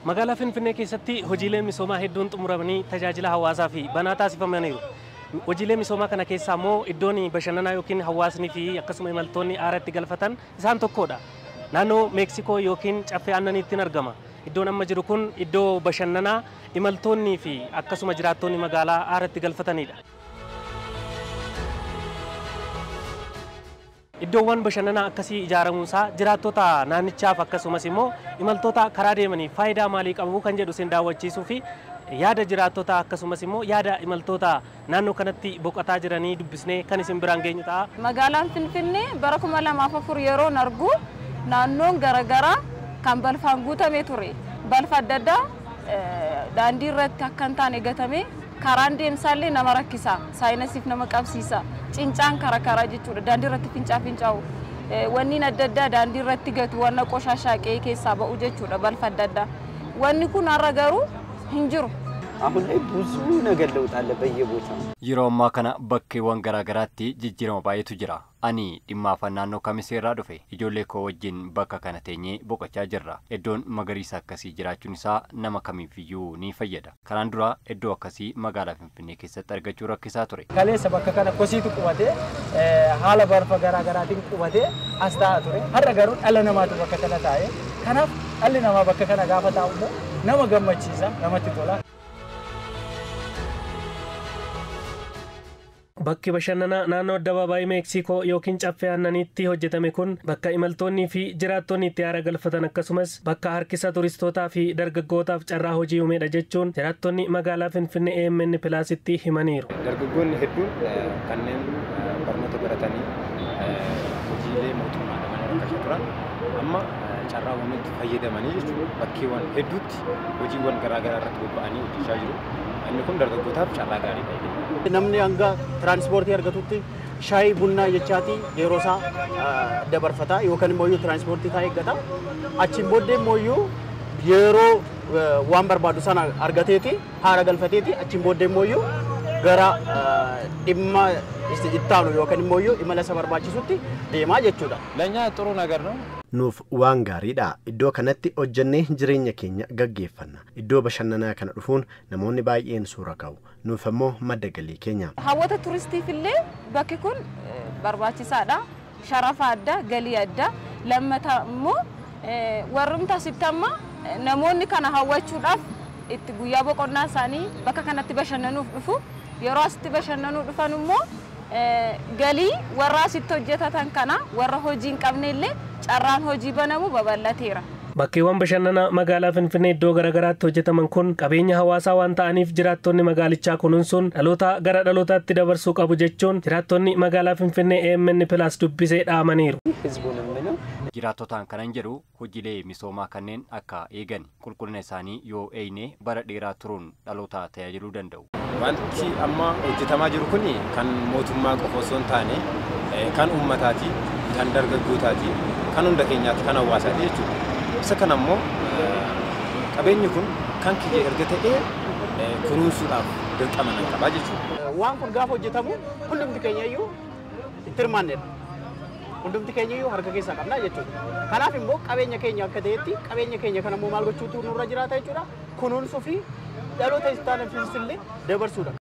Magaalaa Finfinnee keessatti hojiileen misoomaa hedduun xumuramanii tajaajila hawaasaa fi banaa taasifamaniiru. Hojiilee misoomaa kana keessaa immoo iddoon bashannanaa yookiin hawaasni fi akkasuma imaltoonni aara itti galfatan isaan tokkodha. Naannoo Meeksikoo yookiin Caffee Aannaniitti argama. Iddoon amma jiru kun iddoo bashannanaa imaltoonnii fi akkasuma jiraattonni magaalaa aara itti galfatanidha. Iddoowwan bashannanaa akkasii ijaaramuunsaa jiraattota naannichaaf akkasumas immoo imaltoota karaa deemaniif faayidaa maalii qabu kan jedhu isin daawwachiisuu fi yaada jiraattota akkasumas immoo yaada imaltoota naannoo kanatti boqotaa jiranii dubbisnee kan isin biraan geenyu ta'a. Magaalaan Finfinnee bara 2004 yeroon argu naannoon garaagaraa kan balfaan guutamee ture. Balfa adda addaa daandii irratti akka hin taane gatame karaan deemsaallee nama rakkisa. Saayinasiif nama qabsiisa. Cincaan karaa karaa jechuudha. Daandii irratti fincaa'u. Wanni adda addaa daandii irratti gatu wanna qoshaashaa qe'ee keessaa ba'u jechuudha balfa adda addaa. Wanni kun har'a garuu hin jiru. አሁን ላይ ብዙ ነገር ለውጥ አለ በየቦታው። Yeroo ammaa kana bakkeewwan garaa garaatti jijjiirama baay'eetu jira. Ani dhimmaafan naannoo Kamiseerraa dhufe ijoollee koo wajjin bakka kana teenyee boqochaa jirra. Iddoon magariisa akkasii jiraachuun isaa nama kamiifiyyuu ni fayyada. Kanaan dura iddoo akkasii magaalaa Finfinnee keessatti argachuu rakkisaa ture. Kaleessa bakka kana kosiitu qubatee haala barfa garaa garaatiin qubatee as taa'aa ture. Har'a garuu dhala namaatu bakka kana taa'ee. Kanaaf dhalli namaa bakka kana gaafa taa'u immoo nama gammachiisa, namatti tola. Bakki bashannanaa naannoo addabaabaayii Meeksikoo yookiin Caffee Aannaniitti hojjetame kun bakka imaltoonnii fi jiraattonni itti aara galfatan akkasumas bakka harkisa turistootaa fi dargaggootaaf carraa hojii uumedha jechuun jiraattonni magaalaa Finfinnee AMN Pilaasitti himaniiru. Dargaggoonni hedduun kanneen barnoota baratanii hojiilee mootummaa dhabanii rakkachaa turan amma carraa uumetti fayyadamanii jechuudha. Bakkeewwan hedduutti hojiiwwan garaa garaa irratti bobba'anii hojjechaa jiru. Inni kun dargaggootaaf carraa gaariidha. Namni hanga tiraanspoortii argatutti shaayii bunnaa jechaati yeroo isaa dabarfata yookaan immoo tiraanspoortii isaa eeggata. Achiin booddee immoo yeroo waan barbaadu sana argateeti haara galfateeti achiin booddee immoo gara dhimma itti aanu yookaan immoo imala isa barbaachisutti deemaa jechuudha. ለእኛ ጥሩ ነገር ነው። Nuuf waan gaariidha. Iddoo kanatti hojjennee jireenya keenya gaggeeffanna. Iddoo bashannanaa kana dhufuun namoonni baay'een suura ka'u. Nuuf immoo madda galii keenya. Hawwata turistiif illee bakki kun barbaachisaadha. Sharafa addaa, galii addaa. Lammataa immoo warrumti asitti amma namoonni kana hawwachuudhaaf itti guyyaa boqonnaa isaanii bakka kanatti bashannanuuf dhufu. Yeroo asitti bashannanuu dhufan immoo galii warra asitti hojjetatan kana warra hojii hin qabne illee carraan hojii banamu babal'ateera. Bakkeewwan bashannanaa magaalaa Finfinnee iddoo garaagaraatti hojjetaman kun qabeenya hawaasaa waan ta'aniif jiraattonni magaalichaa kunuunsuun dhaloota gara dhalootaatti dabarsuu qabu jechuun jiraattonni magaalaa Finfinnee AMN Pilaas dubbisee dhaamaniiru. ህዝቡን የምለው Jiraattotaan kanan jedhu hojiilee misoomaa kanneen akka eegan qulqullina isaanii yoo eegne bara dheeraa turuun dhaloota tajaajiluu danda'u. Wanti amma hojjetamaa jiru kun kan mootummaa qofa osoo hin taane kan uummataati, kan dargaggootaati, kan hunda keenyaati, kan hawaasaati jechuudha. Isa kana immoo qabeenyi kun kan kiyya erga ta'ee kunuunsuudhaaf dirqama nan qabaa jechuudha. Waan kun gaafa hojjetamu hundumti keenya iyyuu itti hirmaanneedha. Hundumti keenya iyyuu harka keessaa qabna jechuudha. Kanaaf immoo qabeenya keenya akka ta'etti qabeenya keenya kana immoo maal gochuutu nurra jiraata jechuudha. Kunuunsuu fi dhaloota itti aanuufis illee dabarsuudha.